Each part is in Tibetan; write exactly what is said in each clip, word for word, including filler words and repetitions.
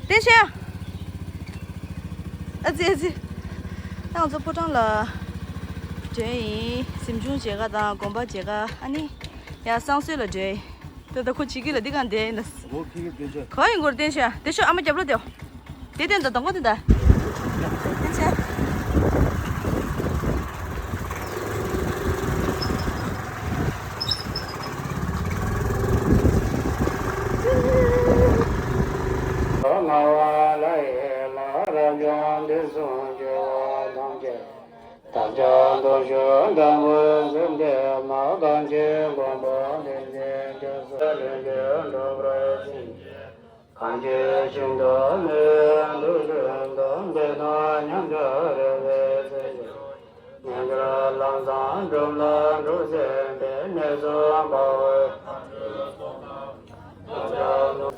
བསྟན་ཤོག་ཨ་ཙི་ཨ་ཙི། ད་ང་ཚོ་ཕོ་བྲང་ལ་འགྲོ་ཡིན། གཟིམ་ཆུང་མཇལ་ཁ་དང་དགོན་པ་མཇལ་ཁ། ཨ་ནི་ཡང་བསང་གསོལ་ལ་འགྲོ་ཡིན། ད་ལྟ་ཁོ་བྱེད་ཀྱི་ལ་འདི་གང་བསྡད་ཡིན་ན། འོ་ཁྱི་གི་བསྟན་ཤོག་ག་ཡིན་སྐོར་བསྟན་ཤོག་བསྟན་ཤོག་ཨ་མ་རྒྱབ་ལོགས་དེའོ། དེ་བསྟན་དང་དང་པོ་དེ་ད། བསྟན་ཤོག་སྔ་བ་ལ་ཡི་ལ་རབ་བྱུང་དུས་གསུམ་སྐྱེ་བོ་ཐམས་ཅད། བདག་ཅག་སྟོང་གཞོན་དང་པོའི་སེམས་དེ་མ་གང་ཆེ་མགོན་པོ་བསྟན་འཛིན་རྒྱ་མཚོ་ལྷུན་གྱིས་འགྲུབ་པར་བྱིན་གྱིས། གང་གི་ཞིང་དུ་མི་འདུག་ལུས་དང་བདེ་དང་མཉམ་པར་རེ་བའི་ཚེ་ཞིག་ཉན་ཐོས་ལམ་བཟང་སྒྲུབ་ལ་འགྲོ་ཟེར་བའི་གནས་སུ་འབབ་པའི།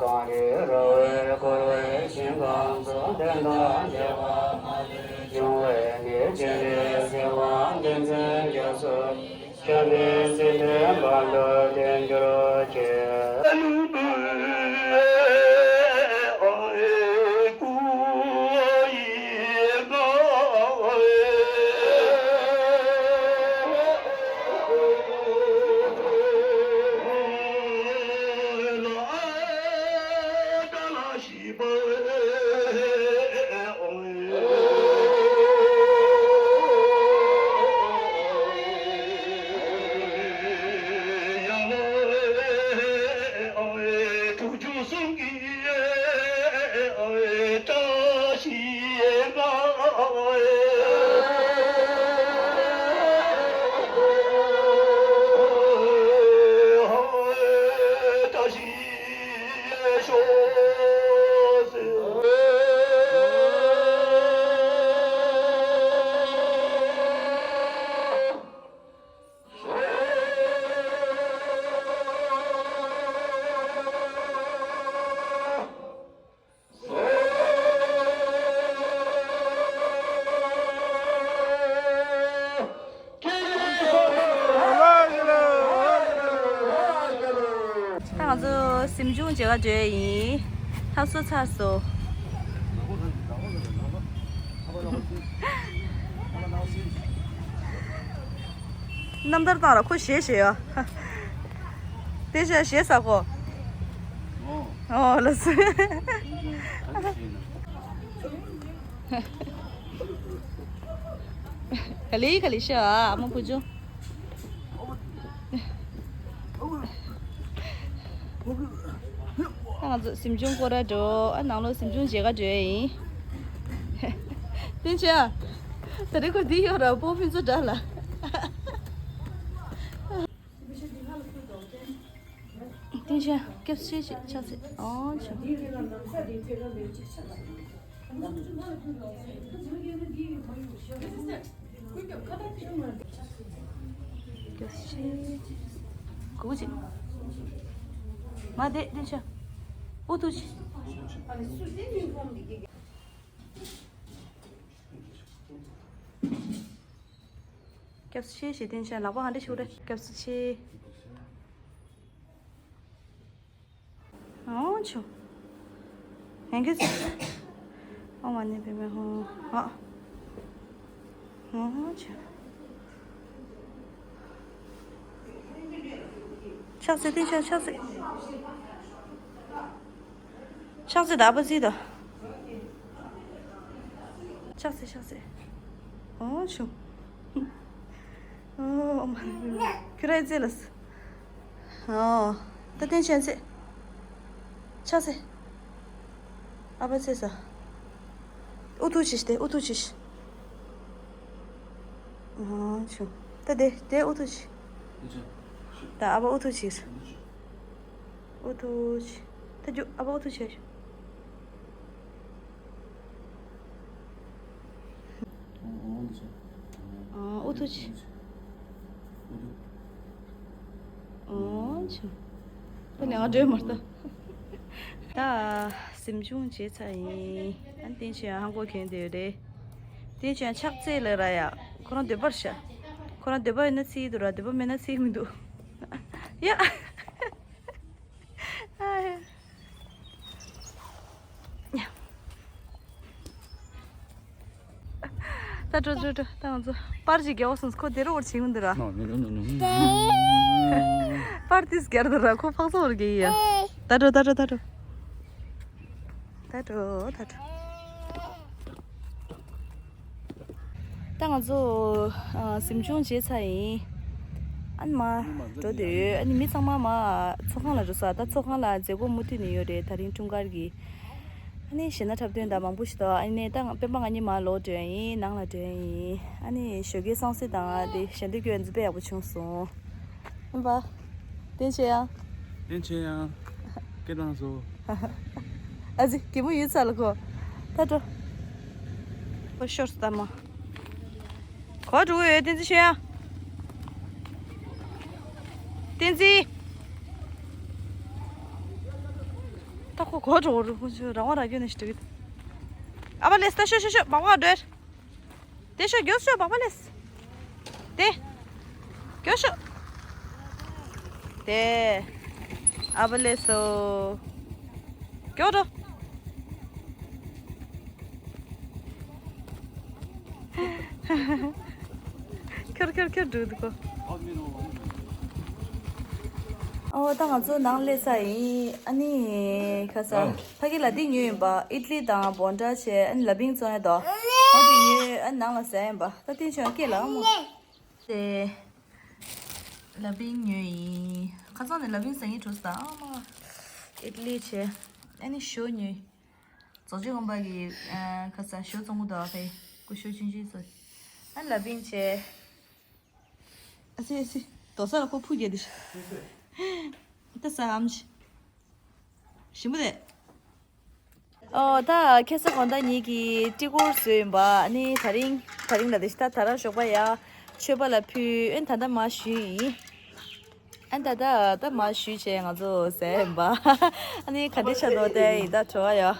གངས་རི་ར་བས་བསྐོར་བའི་ཞིང་ཁམས་སུ། བསྟན་དང་བཅས་པ་མ་ལུས་འབྱུང་བའི་གནས། སྤྱན་རས་གཟིགས་དབང་བསྟན་འཛིན་རྒྱ་མཚོ། ཞབས་པད་སྲིད་མཐའི་བར་དུ་བརྟན་གྱུར་ཅིག་ད་ང་ཚོ་གཟིམ་ཆུང་མཇལ་ཁ་འགྲོ་ཡ་ཡིན། ལྷ་གསོལ་ཚར་སོང་། རྣམ་ཐར་བཏང་ར་ཁོ་ཞེད་ཞེད་ཡ། དེ་ཞེད་ཞེད་ས་ཁོ། ཨོ་ལ་སུ། ག་ལེ་ག་ལེ་ཤ་ཨ་མ་བུ་ཆུང་། ད་ང་ཚོ་གཟིམ་ཆུང་སྐོར་ར་འགྲོ། ཨ་ནང་ལོགས་གཟིམ་ཆུང་མཇལ་ཁ་འགྲོ་ཡ་ཡིན། བསྟན་ཆོས། ད་རེས་ཁོ་འདི་ཡོད་ར་སྤོ་ཕུན་ཚོགས་འདྲ་ལ། བསྟན་ཆོས་སྐྱབས་སུ་མཆི་ཞེས་ཕྱག་འཚལ། ཨོ་ཆོ། སྐྱབས་སུ་མཆི། གུ་ཅིག་མ་བསྡད་བསྟན་ཆོས། ཨུ་ཐུག་ཅིག་སྐྱབས་སུ་མཆི་ཞེས་བསྟན་ཆོས་ལག་པ་གང་འདྲ་ཞིག་རེད། སྐྱབས་སུ་མཆི། ཨོ་ཆོ། ཡང་གི་ཨོ་མ་ཎི་པདྨེ་ཧཱུྃ། ཨ། ཨོ་ཆོ། ཕྱག་འཚལ་བསྟན་ཆོས་ཕྱག་འཚལ། ཕྱག་འཚལ་ད་ཨ་ཕ་གཟིགས་དང་། ཕྱག་འཚལ་ཕྱག་འཚལ། ཨོ་ཆུ། ཨོ་མ། ཁྱོད་ར་ཨེ་འཚལ་ལ་སོ། ཨོ། ད་བསྟན་ཆོས་འཚལ། ཕྱག་འཚལ། ཨ་ཕ་འཚལ་ས། ཨུ་ཐུག་ཅིག་སྟེ་ཨུ་ཐུག་ཅིག་ཨོ་ཆུ། ད་དེ་དེ་ཨུ་ཐུག་ཅིག་ད་ཨ་ཕ་ཨུ་ཐུག་ཅིག་ཨུ་ཐུག་ཅིག་ད་རྒྱུ་ཨ་ཕ་ཨུ་ཐུག་ཅིག་ཨོ་འདི་ཆོ། ཨོ་ཨུ་ཐུག་ཅིག་ཨོ་ཆུ། ད་ནས་ང་འགྲོ་མ་ཐུབ། ད་གཟིམ་ཆུང་བྱས་ཚར་ཡིན། ཨ་ནི་བསྟན་ཆོས་ཧང་གོ་གྱོན་བསྡད་ཡོད་རེད། བསྟན་ཆོས་ཕྱག་འཚལ་ལབ་ར་ཡ། ཁོ་རང་འདོད་པར་བྱ། ཁོ་རང་འདོད་པ་ཡོད་ན་འཚལ་གྱི་འདུག་ར། འདོད་པ་མེད་ན་འཚལ་གྱི་མི་འདུག་ཡ། ཨ་ཡ། ད་འགྲོ་འགྲོ་འགྲོ། ད་ང་ཚོ་པར་ཅིག་རྒྱག་འོ་སོང་། ཁོ་དེ་རུ་འོར་བྱེད་ཀྱི་འདུག་ར། ནོ་ནོ་ནོ་ནོ་ནོ། པར་ཏིས་རྒྱར་འདུག་ར། ཁོ་ཕག་ཚོ་འོར་རྒྱག་གི་ཡ། ད་འགྲོ་ད་འགྲོ་ད་འགྲོ། ད་འགྲོ་ད་འགྲོ། ད་ང་ཚོ་ཨ་གཟིམ་ཆུང་བྱས་ཚར་ཡིན། ཨ་ནི་མར་འགྲོ་འདོད་ཡོད། ཨ་ནི་མི་ཚང་མ་མར་ཚོགས་ཁང་ལ་འགྲོ་ས། ད་ཚོགས་ཁང་ལ་མཛད་སྒོ་མུ་མཐུད་ནས་ཡོད་རེད། ད་རིང་འཁྲུངས་སྐར་གྱི། ཨ་ནི་གཞས་སྣ་འཁྲབ་སྟོན་དང་མང་པོ་ཞིག་འདུག་ཨ་ནི་ད་ང་སྤེན་པ་ང་གཉིས་མར་ལོག་འགྲོ་ཡ་ཡིན། ནང་ལ་འགྲོ་ཡ་ཡིན། ཨ་ནི་ཞོགས་ཀའི་སང་སྲིད་དང་དེ་ཞལ་འདོན་སྐྱོན་ཡོན་ཙི་དཔེ་ཡག་པོ་བྱུང་སོང་། སྤེན་པ། བསྟན་ཆེ་ཡ། བསྟན་ཆེ་ཡ། སྐད་བཏང་སོ། ཨ་ཙི་གད་མོ་ཡིད་ཚ་ལ་ཁོ། ད་འགྲོ། ཁོ་ཤོར་སྟ་མ། གོ་འགྲོ་ཡོད། བསྟན་ཆེ་ཡ། བསྟན་ཆེ། ད་ཁོ་གོ་འགྲོ་རུ་ཁོ་ཚོ་རང་དབང་རང་སྐྱོན་ནས་ཞིག་འགྲིག་གི། ཨ་བ་ལེས་ད་ཤོ་ཤོ་ཤོ་མ་བ་འགྲོ། དེ་ཤོ་མགྱོགས་ཤོ་བག་པ་ལེས། དེ། མགྱོགས་ཤོ། དེ། ཨ་བ་ལེས་སོ། མགྱོགས་འགྲོ། ཁྱོར་ཁྱོར་ཁྱོར་འགྲོ་འདུག་གོ། ཨོ་ད་ང་ཚོ་ནང་སླེབས་ས་ཡིན། ཨ་ནི་ཁ་ས་ཨ། ཕ་གི་ལ་འདི་ཉོས་ཡིན་པ། ཨིཊ་ལི་དང་བོན་ཊ་བྱས། ཨ་ནི་ལ་ཕིང་བཙོང་ཡ་དོ། ཨོ་དེ་ཉོས། ཨ་ནི་ནང་ལ་ཟ་ཡིན་པ། ད་ཏིན་ཆོན་སྐད་ལ་ཨ་མོ། དེ་ལ་ཕིང་ཉོས་ཡིན། ཁ་སང་ནས་ལ་ཕིང་ཟ་ངེས་འགྲོ་ས་ཨ་མ། ཨིཊ་ལི་བྱས། ཨ་ནི་ཞོ་ཉོས། རྫོགས་ཆེན་དགོན་པ་གི་ཨ་ཁ་ས་ཞོ་བཙོང་གི་འདུག་ཨ་ཕའི་ཀུ་ཤོ་ཆུང་ཆུང་ཚོ། ཨ་ནི་ལ་ཕིང་བྱས། ཨ་སི་ཨ་སི། རྡོ་ས་ལ་ཁོ་ཕུ་རྒྱག་དེ་ཤི། ད་ས་ཨམ་ཆི། ཞིམ་པོ་རེད། ཨོ་ད་ཁ་ས་དགོང་དག་ཉིད་ཀྱི་ཀྲི་ཀོར་བཟོས་ཡིན་པ། ཨ་ནི་ད་རིང་ད་རིང་ལ་དེ་ཤི་ད་ད་རང་ཞོགས་པ་ཡ་མཆོད་པ་ལ་ཕུལ། ཨ་ནི་ད་ལྟ་མར་བཞུས་ཡིན། ཨ་ནི་ད་ལྟ་ད་མར་བཞུས་བྱས་ང་ཚོ་ཟས་ཡིན་པ། ཨ་ནི་ག་འདྲ་ཆགས་འདུག་དེ་ཡིན་ད་བྲོ་བ་ཡ།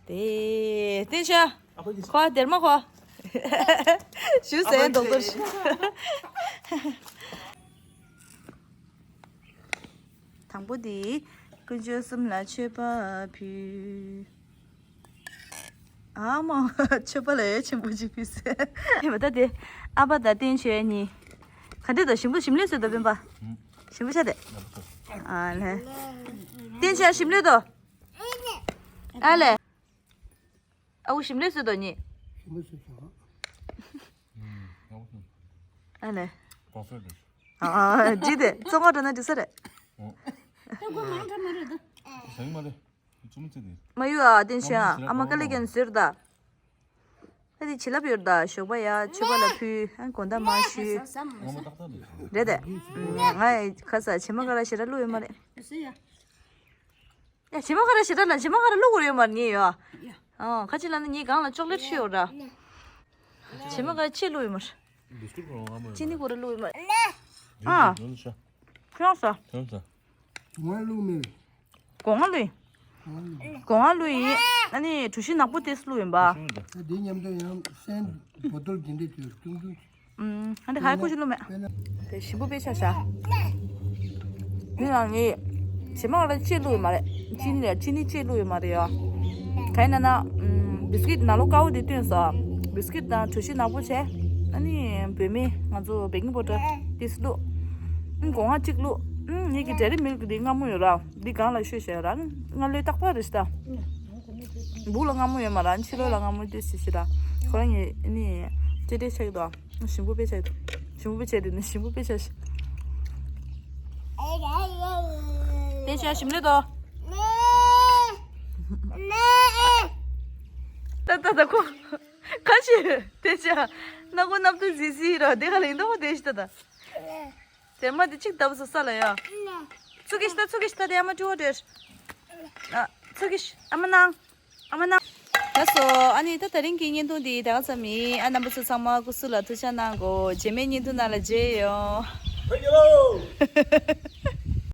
དེ་བསྟན་ཤ། ཁོ་སྡེར་མ་ཁོ། ཞུ་ཟེར་འདོག་ཏོར། དང་པོ་དེ་དཀོན་མཆོག་གསུམ་ལ་མཆོད་པ་ཕུལ། ཨ་མ། མཆོད་པ་ལ་ཡ་ཆེན་པོ་ཅིག་ཕུལ་ཟེར། ཡིན་པ་ད་དེ་ཨ་ཕ་དང་བསྟན་ཆོས་གཉིས། ག་འདྲ་འདུག་ཞིམ་པོ་ཞིམ་ལས་བཟོས་འདུག་སྤེན་པ། ཞིམ་པོ་ཆགས་དེ། ཨ་ལེ། བསྟན་ཆོས་ཞིམ་ལས་འདུག་ཨ་ལེ། ཨ་ཁུ་ཞིམ་ལས་བཟོས་འདུག་ཉེ། ཞིམ་པོ་བཟོས་སོང་། ཨ་ལེ། ཨ་ཨ་ཇི་དེ་བཙོང་ག་འགྲོ་ན་འགྲིག་ས་རེད། ད་སྒོ་མང་དྲགས་མ་རེད་ད། ཟ་གི་མ་རེད། བཙོང་མི་ཚེ་དེ། མ་ཡུ་ཨ་བསྟན་ཆོས་ཨ་མ་དཀའ་ལས་ཀྱང་ཟེར་ད། ཨ་དེ་བྱིན་རླབས་ཡོད་ད། ཞོགས་པ་ཡ་མཆོད་པ་ལ་ཕུལ། ཨ་དགོང་དག་མར་བཞུས། ང་མ་ཏག་ཏག་རེད། རེད་དེ། ང་ཁ་ས་བྱེ་མ་ཀ་ར་ཞེ་དྲག་བླུགས་ཡོད་མ་རེད། ཡ་བྱེ་མ་ཀ་ར་ཞེ་དྲག་ལ་བྱེ་མ་ཀ་ར་བླུགས་དགོས་ཡོད་མ་རེད་ཉེ་ཡོད། ཨ་ཁ་ཅིག་ལ་ནི་ངའི་སྒང་ལ་ཅོག་ལེ་ཊི་ཤི་ཡོད་ར། བྱེ་མ་ཀ་ར་ཆེ་བླུགས་ཡོད་མ་རེད། ཅི་ནི་ཀོ་ར་བླུགས་ཡོད་མ་རེད། ཁྱོད་ས། ཁྱོད་ས། ང་བླུགས་མེད། སྒོ་ང་བླུགས་ཡིན། སྒོ་ང་བླུགས་ཡིན། ཨ་ནི་གྲོ་ཞིབ་ནག་པོ་དེ་བླུགས་ཡིན་པ། ད་དེ་མཉམ་དུ་ཡང་སྲན་བོ་ཏོལ་དེ་འདྲས་དེ་ཀྲུང་ཀྲུང་། ཨུམ། ཨ་འདི་ཧའི་ཁུ་ཞིག་བླུགས་མེད། དེ་ཞིམ་པོ་དཔེ་ཆ་བཞག་དེ་ཡང་ངས་བྱེ་མ་ཀ་ར་ཅི་བླུགས་ཡོད་མ་རེད། ཅི་ནི་ཅི་ནི་ཅི་བླུགས་ཡོད་མ་རེད་ཡ། ག་ཡིན་ན་ན། ཨུམ། བིས་ཀིད་ནང་ལོགས་དཀར་པོ་དེ་བཏོན་སོང་། བིས་ཀིད་དང་གྲོ་ཞིབ་ནག་པོ་བྱས། ཨ་ནི་བོད་མི་ང་ཚོ་བེ་ཀིང་པའུ་ཌར་ཏིས་བླུགས། ཨུམ། སྒོ་ང་གཅིག་བླུགས། ཨུམ། ངེད་ཀྱི་ཌེ་ཡེ་རི་མིལ་ཀི་འདི་མངར་མོ་ཡོད་ར། འདི་སྒང་ལ་བཤུས་བྱས་ར། ང་བློས་ཏག་ཏག་རེད་ཤི་ད། སྦུག་ལ་མངར་མོ་ཡོད་མ་ར། ཕྱི་ལོགས་ལ་མངར་མོ་ཏོག་ཙམ་ཤི་ར། ཁོ་རང་གི་ཨ་ནི་ཅེ་ཏྲེ་ཆགས་ཀྱི་འདུག་ཨ། ཞིམ་པོ་དཔེ་ཆགས་ཀྱི་འདུག་ཞིམ་པོ་དཔེ་ཆགས་འདུག་ནི་ཞིམ་པོ་དཔེ་ཆགས་ཤི། དེ་ཆ་ཞིམ་ལེ་དོ། ཏ་ཏ་ཏ་ཁོ། ཁ་ཆེ། དེ་ཆ། སྣ་ཁོ་སྣབས་དུ་ཟི་ཟི་ར་དེ་ག་ལ་ཡིན་དོ་དེ་ཤི་ཏ་ཏ། དེར་མ་དེ་གཅིག་བཏབ་སོ་ས་ལ་ཡ། ཚུ་གི་ཤི་ཏ་ཚུ་གི་ཤི་ཏ་དེ་ཨ་མ་ཀྲུ་བ་དེར། ཨ། ཚུ་གི་ཤི་ཨ་མ་ནང་། ཨ་མ་ནང་། ལགས་སོ། ཨ་ནི་ད་དེ་རིང་གི་བརྙན་ཐུང་འདི་ད་ག་ཙམ་ཡིན། ཨ་རྣམ་པ་ཚོ་ཚང་མ་སྐུ་གཟུགས་ལ་ཐུགས་ཅག་གནང་གོ། རྗེས་མའི་བརྙན་ཐུང་ནང་ལ་མཇལ་ཡོང་། ཕེབས་ཡོང་།